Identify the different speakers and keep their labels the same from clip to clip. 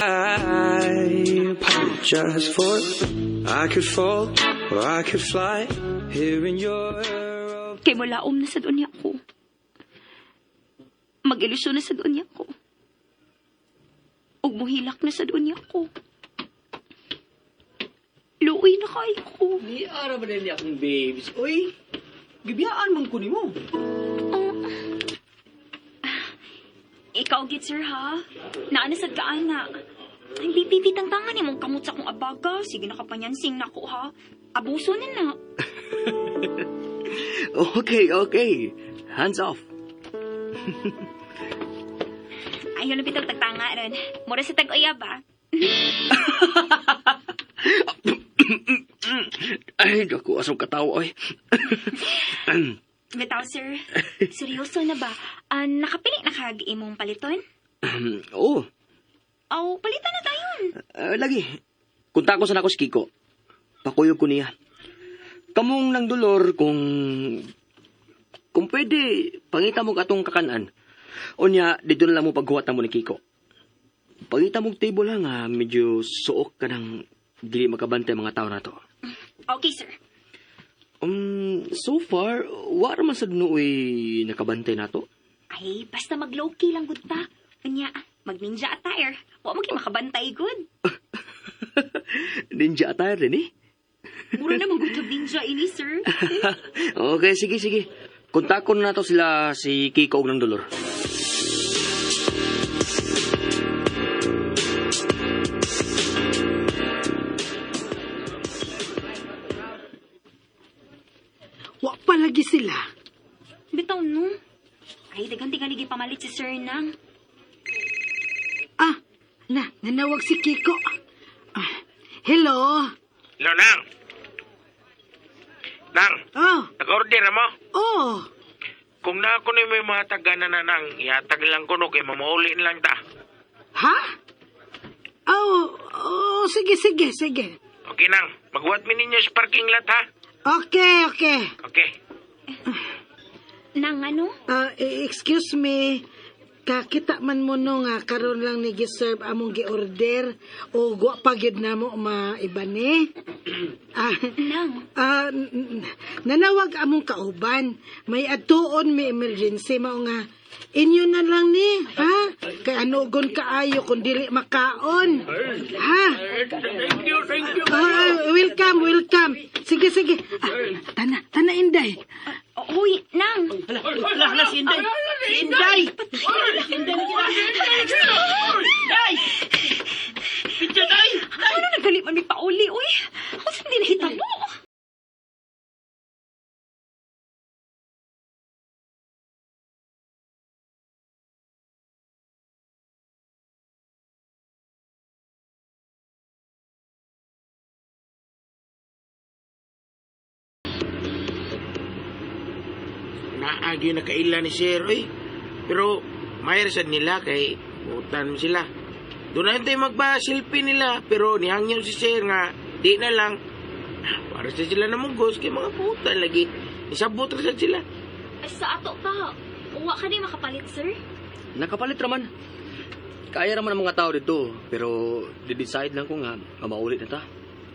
Speaker 1: I apologize for. I could fall or I could fly here in your
Speaker 2: Kay mulaom na sa dunya ko. Mag-ilusyon na sa dunya ko. Ug muhilak na sa dunya ko. Luoy na kayo ko.
Speaker 3: Ni ara ba din akong babes? Uy, gibiyaan man ko nimo.
Speaker 2: Oh. Ikaw, git sir, ha? Naana sad ka, ana. Ay, bibi, tangtangan ni mong kamot sa akong abaga. Sige, nakapanyansing na ko, ha? Abuso na na.
Speaker 3: Okay, okay. Hands off.
Speaker 2: Ayaw na bitag tagtanga ron. Mura sa tag-uya ba?
Speaker 3: Ay, dako asong katawo ay.
Speaker 2: Bitaw, sir. Seryoso na ba? Ah, nakapili na kag imong paliton?
Speaker 3: Oo,
Speaker 2: Aw, palitan na tayon.
Speaker 3: Lagi. Kunta ko sa nako si Kiko. Pakuyog ko niya. Kamong nang dolor kung pwede, pangita mo katong kakanan. Unya, dito na lang mo paghuwat na mo ni Kiko. Pangita mong table lang ha, medyo suok ka ng dili makabantay mga tao na to.
Speaker 2: Okay, sir.
Speaker 3: So far, wala man sad nooy nakabantay na to.
Speaker 2: Ay, basta mag-low-key lang gud ta. Unya, mag-ninja attire. Wa mo gyud makabantay gud.
Speaker 3: Ninja attire din eh.
Speaker 2: Mura na man gud kag ninja ini, sir.
Speaker 3: Okay, sige, sige. Kontakon na to sila si Kiko og ng dolor.
Speaker 4: Wa pa lagi sila.
Speaker 2: Bitaw no. Ay, daghan tingali pamalit si sir nang.
Speaker 4: Ah, na, nanawag si Kiko. Ah, hello?
Speaker 5: Hello, Nang. Nang,
Speaker 4: Oh,
Speaker 5: nag-order na mo?
Speaker 4: oh.
Speaker 5: Kung na ako na may mga tagana na nang, ihatag lang ko no, kay mamauli na lang ta.
Speaker 4: Ha? Oh, oh, sige, sige, sige.
Speaker 5: Okay, Nang. Magwat mi ninyo sa parking lot, ha?
Speaker 4: Okay, okay.
Speaker 5: Okay.
Speaker 2: Nang ano?
Speaker 4: Ah, excuse me. Kakita man mo no nga karon lang ni giserve among gi-order o wa pa gyud namo maibani. Ah,
Speaker 2: Nang.
Speaker 4: ah, nanawag among kauban. May adtuon may emergency mao nga inyo na lang ni, ha? Kay anugon kaayo kung dili makaon. Ha?
Speaker 5: Thank you, thank you.
Speaker 4: Ah, welcome, welcome. Sige, sige. Ah, tana, tana Inday.
Speaker 2: Uy, nang.
Speaker 3: Hala, hala, si Inday! Si Inday! Si Inday na kita! Inday! Inday!
Speaker 2: Ano nagdali man mi pauli, uy? Unsa din nahitabo?
Speaker 5: Naagi na kaila ni Sir, oy. Pero, mayroon sad nila kay utan mo sila. Doon na tayo magpa-selfie nila, pero nihangyaw si Sir nga, di na lang. Ah, para sa sila namugos, kay mga putan lagi. Isabot ra sad sila.
Speaker 2: Sa ato pa. Wa ka ni makapalit, sir.
Speaker 3: Nakapalit raman. Kaya raman ang mga tao dito, pero di-decide lang ko nga, mamaulit na ta.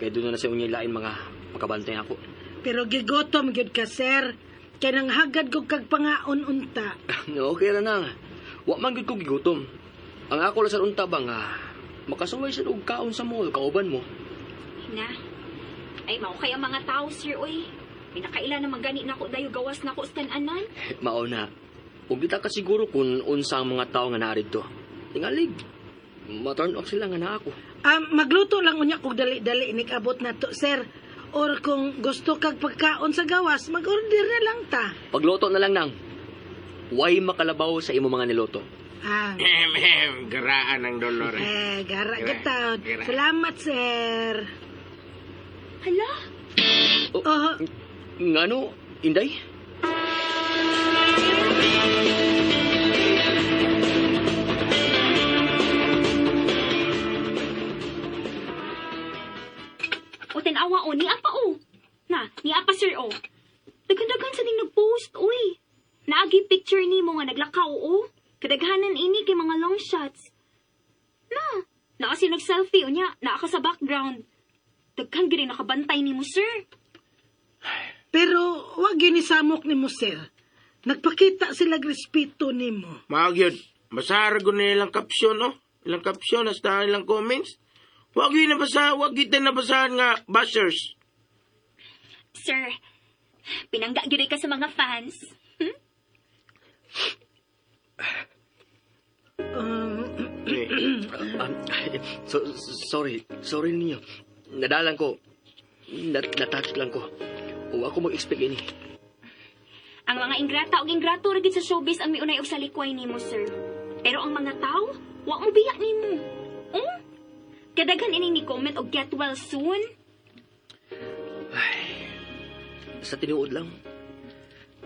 Speaker 3: Kaya doon na na sa unyang lain mga makabantay ako.
Speaker 4: Pero gigotom gyud ka, sir. Kay nang hagad ko kag pangaon unta.
Speaker 3: Okay ra na. Wa man gyud ko gigutom. Ang ako lang sa unta ba nga, makasuway sa og kaon sa mall, kauban mo.
Speaker 2: Na. Ay, mao kay ang mga tao, sir, uy. Pinakaila na magani nako dayo gawas nako sa tananan.
Speaker 3: Mao na. Ug di ta kasiguro kung unsa ang mga tao nga naa didto. Tingalig. Ma-turn off sila nga naa ako.
Speaker 4: Ah, magluto lang unya kog dali-dali nikabot na to, sir. Or kung gusto kag pagkaon sa gawas, mag-order na lang ta.
Speaker 3: Pagluto na lang nang. Way makalabaw sa imo mga niluto.
Speaker 4: Ah,
Speaker 5: Ehem, ehem, garaan ang dolor. Eh.
Speaker 4: eh, gara
Speaker 5: Gara,
Speaker 4: gataon.
Speaker 5: gara.
Speaker 4: Salamat, sir.
Speaker 2: Hala,
Speaker 4: Oh,
Speaker 3: Ngano, Inday?
Speaker 2: O tanawa o, niya pa o. Na, niya pa sir o. Daghan-daghan sa ding nagpost, uy. Naagi picture ni mo nga naglakaw o. Kadaghanan ini kay mga long shots. Na, Naa si nag-selfie unya, naa ka sa background. Daghan gid nakabantay nimo, sir.
Speaker 4: Pero wag gyud ni samok nimo, sir. Nagpakita sila respeto nimo.
Speaker 5: Mao gyud. Basara ko na ilang caption, no? Ilang caption, hasta ilang comments. Wag yun nabasa, wag yun tayo nabasahan nga bashers.
Speaker 2: Sir, pinangga gyud ka sa mga fans.
Speaker 5: Eh,
Speaker 3: So, sorry. Sorry ninyo. Nadalang ko. Natouch lang ko. Wa ko mag-expect ini.
Speaker 2: Ang mga ingrata og ingrato ra gid sa showbiz ang miunay og salikway nimo, sir. Pero ang mga tao, wa mo biya nimo. Oh? Kadaghan ini ni comment og get well soon.
Speaker 3: Sa tinuod lang.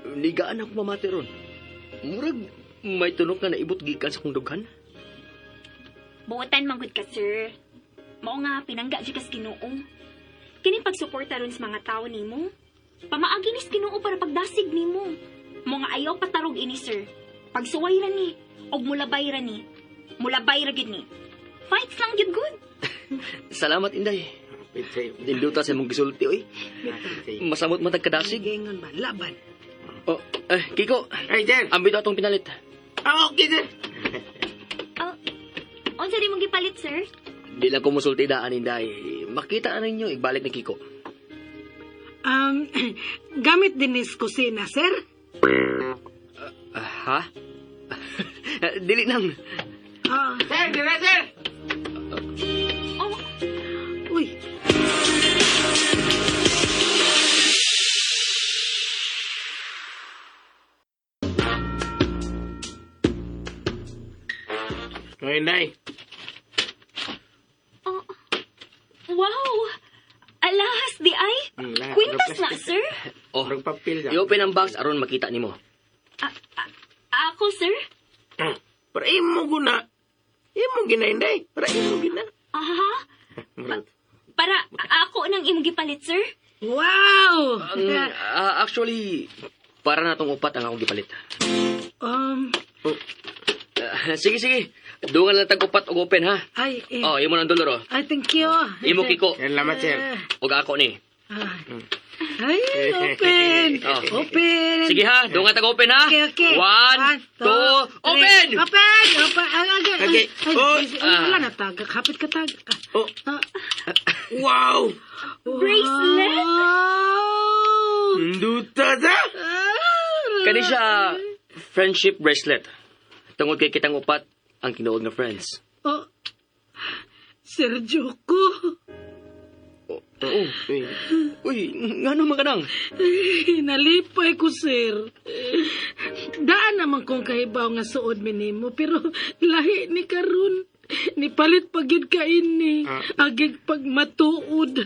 Speaker 3: Nigaan ako mamati ron. Murag may tunok na naibot gikan sa kong dughan.
Speaker 2: Buotan man gud ka, sir. Mao nga pinangga jud kas Ginoo. Kini pagsuporta ron sa mga tao nimo. Pamaagi ni sa Ginoo para pagdasig nimo. Mo nga ayaw patarog ini, sir. Pagsuway ra ni og mulabay ra ni. Mulabay ra gid ni. Fights lang gid good.
Speaker 3: Salamat, Inday.
Speaker 5: Wait sa'yo.
Speaker 3: Dinduta sa imong gisulti, oy.
Speaker 5: Wait sa'yo.
Speaker 3: Masamot man tagkadasig.
Speaker 4: Gingon ba laban.
Speaker 3: Oh, eh, Kiko.
Speaker 5: Ay, sir.
Speaker 3: Ambito atong pinalit.
Speaker 5: Ah, okay, sir.
Speaker 2: Oh, unsa di mong gipalit, sir?
Speaker 3: Di lang ko musulti daan, Inday. Makita na ninyo, ibalik ni Kiko.
Speaker 4: Gamit din ni sa kusina, sir.
Speaker 3: Ah, ha? Dili nang.
Speaker 4: Ah,
Speaker 5: Sir, dira, sir.
Speaker 2: Oh,
Speaker 4: uy.
Speaker 5: Okay, Inday.
Speaker 2: oh. Wow! Alas, di ay?
Speaker 5: Lahat.
Speaker 2: Kwintas na, sir?
Speaker 3: Oh,
Speaker 5: Murag papel sa.
Speaker 3: i-open ang box aron makita nimo.
Speaker 2: Ako, sir?
Speaker 5: Ah, para imo guna. Imo gina, Inday. Para imo gina.
Speaker 2: Aha.
Speaker 5: Murag.
Speaker 2: Para ako nang imong gipalit, sir?
Speaker 4: Wow!
Speaker 3: Actually, para na tong upat ang akong gipalit.
Speaker 5: Oh,
Speaker 3: Ah, sige, sige. Dungan lang tag upat og open ha.
Speaker 4: Ay, eh.
Speaker 3: Oh, imo nang dolor oh.
Speaker 4: Ay, thank you.
Speaker 3: Imo Kiko
Speaker 5: salamat, sir.
Speaker 3: og ako ni.
Speaker 4: Ah. Ay, open.
Speaker 3: Oh.
Speaker 4: Open.
Speaker 3: Sige ha, dungan tag open ha.
Speaker 4: Okay, okay.
Speaker 3: One, two,
Speaker 4: three.
Speaker 3: open.
Speaker 4: Open! Open! Ay, ay, ay,
Speaker 5: Okay.
Speaker 4: Ay,
Speaker 5: Oh.
Speaker 4: ay, ay, wala na tagak. Hapit ka tagak.
Speaker 5: Oh,
Speaker 4: Ah.
Speaker 5: wow!
Speaker 2: Bracelet?
Speaker 4: Wow!
Speaker 5: Nduta sa?
Speaker 4: Ah.
Speaker 3: Kani siya friendship bracelet. Tungod kay kitang upat ang tinuod nga friends.
Speaker 4: Oh. Sir Joko.
Speaker 3: Oh, oh.
Speaker 5: Uy,
Speaker 3: Uy, ngano man kanang?
Speaker 4: Ay, nalipay ko, sir. Daan naman kong kahibaw nga suod mi nimo, pero lahi ni karon. Nipalit pa gyud ka ini.
Speaker 5: Ah.
Speaker 4: Agig pag matuod.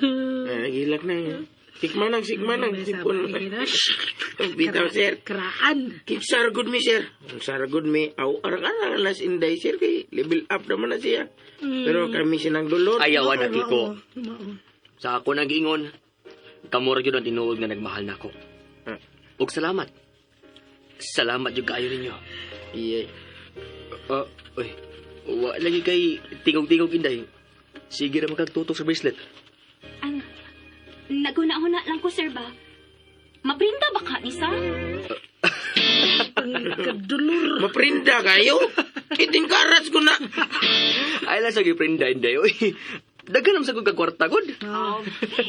Speaker 5: Ay, nagilak na yun. Sigma nang, sigma nang. Sipon. Bitaw, sir.
Speaker 4: Kraan.
Speaker 5: Keep sar good me, sir. Ang sar good me. Aw, arang-arang las Inday, sir. Kay level up naman na siya. Pero kami sinang dolor.
Speaker 3: Ayaw na Kiko.
Speaker 4: Mao.
Speaker 3: Sa ako nag-ingon, kamo ra gyud ang tinuod nga nagmahal nako.
Speaker 5: Ah.
Speaker 3: Ug salamat. Salamat jud kaayo ninyo.
Speaker 5: Iya.
Speaker 3: Uy, wa lagi kay tingog-tingog Inday. Sige ra man kag tutok sa bracelet.
Speaker 2: Ang, naguna-huna lang ko, sir ba? Maprinta ba ka ni sa?
Speaker 4: Ang kadulor.
Speaker 5: Maprinda kayo. Iting karas ko na.
Speaker 3: Ay lang sa giprinda Inday. Uy, daghan naman sa kog kwarta gud.
Speaker 2: Oh,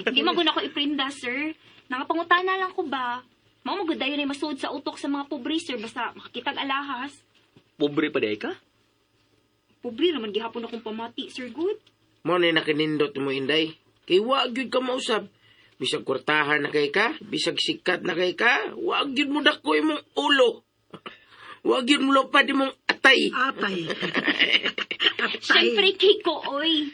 Speaker 2: di man gud ako iprinda, sir. Nakapangutana lang ko ba? Mao magud dayon ay masuod sa utok sa mga pobre, sir, basta makakitag alahas.
Speaker 3: Pobre pa day ka?
Speaker 2: Pobre naman gihapon akong pamati, sir good.
Speaker 5: Mo na nakinindot mo, Inday. Kay wag gyud ka mausab. Bisag kwartahan na kay ka, bisag sikat na kay ka, wag gyud mo dako imong ulo. Wag gyud mo lupad imong atay.
Speaker 4: Atay. Atay.
Speaker 2: Siyempre, Kiko, oy.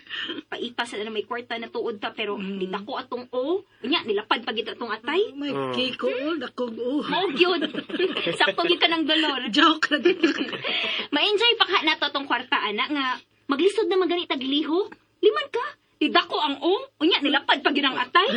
Speaker 2: Paita sa na may kwarta na tuod ta, pero mm. dako atong o. Unya, nilapad pag ito atong atay.
Speaker 4: May
Speaker 5: Oh.
Speaker 4: Kiko, dakog oh.
Speaker 2: Mao gyud. Sakto gyud ka ng dolor.
Speaker 4: Joke na din.
Speaker 2: Ma-enjoy pa ka nato tong kwarta ana nga maglisod na magani tag lihok. Liman ka. Di dako ang o. Unya nilapad pag yun ang atay.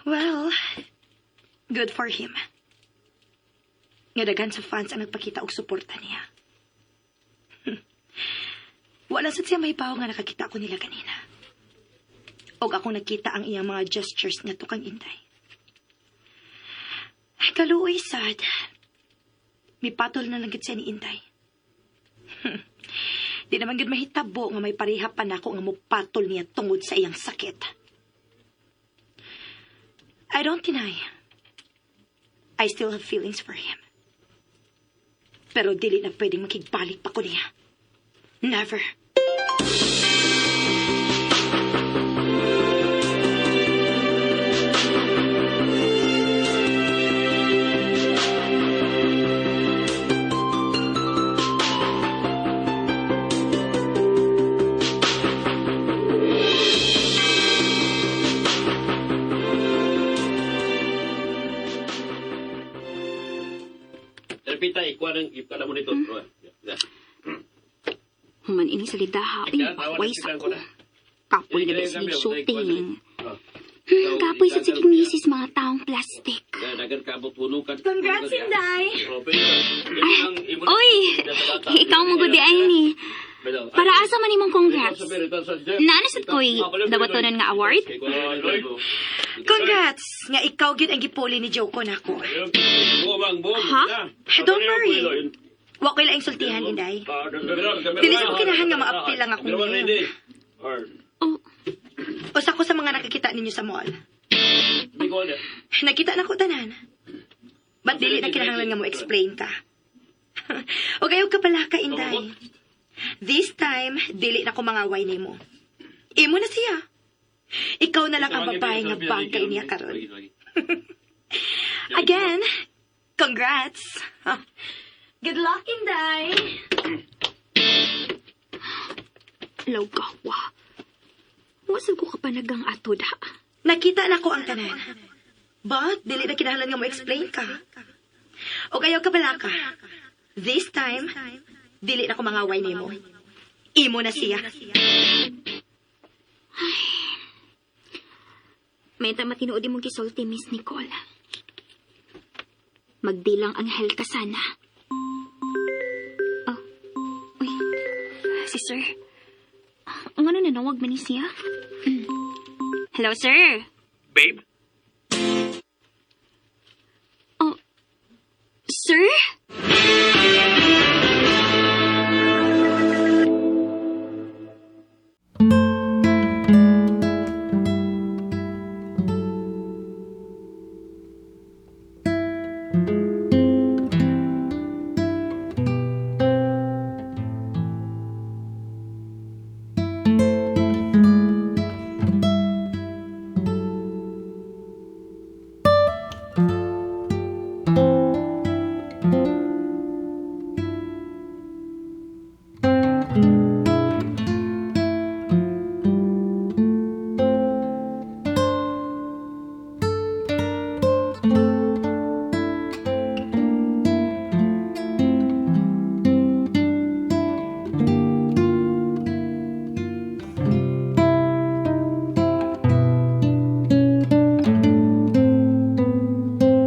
Speaker 6: Well, good for him. Nga daghan sa fans ang nagpakita og suporta niya. Wala sad siya mahibaw nga nakakita ko nila kanina. Og ako nakita ang iyang mga gestures nga tukang Inday. Ay, kaluoy sad. Mipatol na lang gid siya ni Inday. Di naman gid mahitabo nga may pareha pa nako nga mopatol niya tungod sa iyang sakit. I don't deny. I still have feelings for him. Pero dili na pwedeng makigbalik pa ko niya. Never.
Speaker 7: Repita, ikuha ng ikuha mo nito.
Speaker 2: Human ini sa lidaha, uy, pahuway sa ko. Kapoy na ba sa shooting? Kapoy sa siging misis mga taong plastic.
Speaker 6: Congrats, Inday!
Speaker 2: Uy, ikaw mo gudi ay ni. Para asa man imong congrats? Naano sad ko'y dawatonan nga award?
Speaker 6: Congrats! Nga ikaw gyud ang gipuli ni Joko nako.
Speaker 2: Ha?
Speaker 6: Don't worry. Wa ko'y laing sultihan, Inday. Dili sa ko kinahan nga maapil lang akong name.
Speaker 2: Oh,
Speaker 6: Usa ko sa mga nakakita ninyo sa mall. Nakita na ko tanan. Ba't dili na kinahanglan nga mo explain ka? O kayo ka pala ka, Inday. This time, dili na ko mangaway nimo. Imo na siya. Ikaw na lang ang babae nga bagay niya karon. Again, congrats. Good luck, Inday.
Speaker 2: lawgawa. Wasag ko kapanagang ato da.
Speaker 6: Nakita na ko ang tanan. But, dili na kinahanglan nga mo explain ka. O kayo ka pala ka. This time, dili na ko mangaway nimo. Imo na siya.
Speaker 2: May tama tinuod imong gisulti, Miss Nicole. Magdilang anghel ka sana. Oh, uy, si sir. Ang ano nanawag man ni siya? Hello, sir.
Speaker 7: Babe?
Speaker 2: Oh, sir?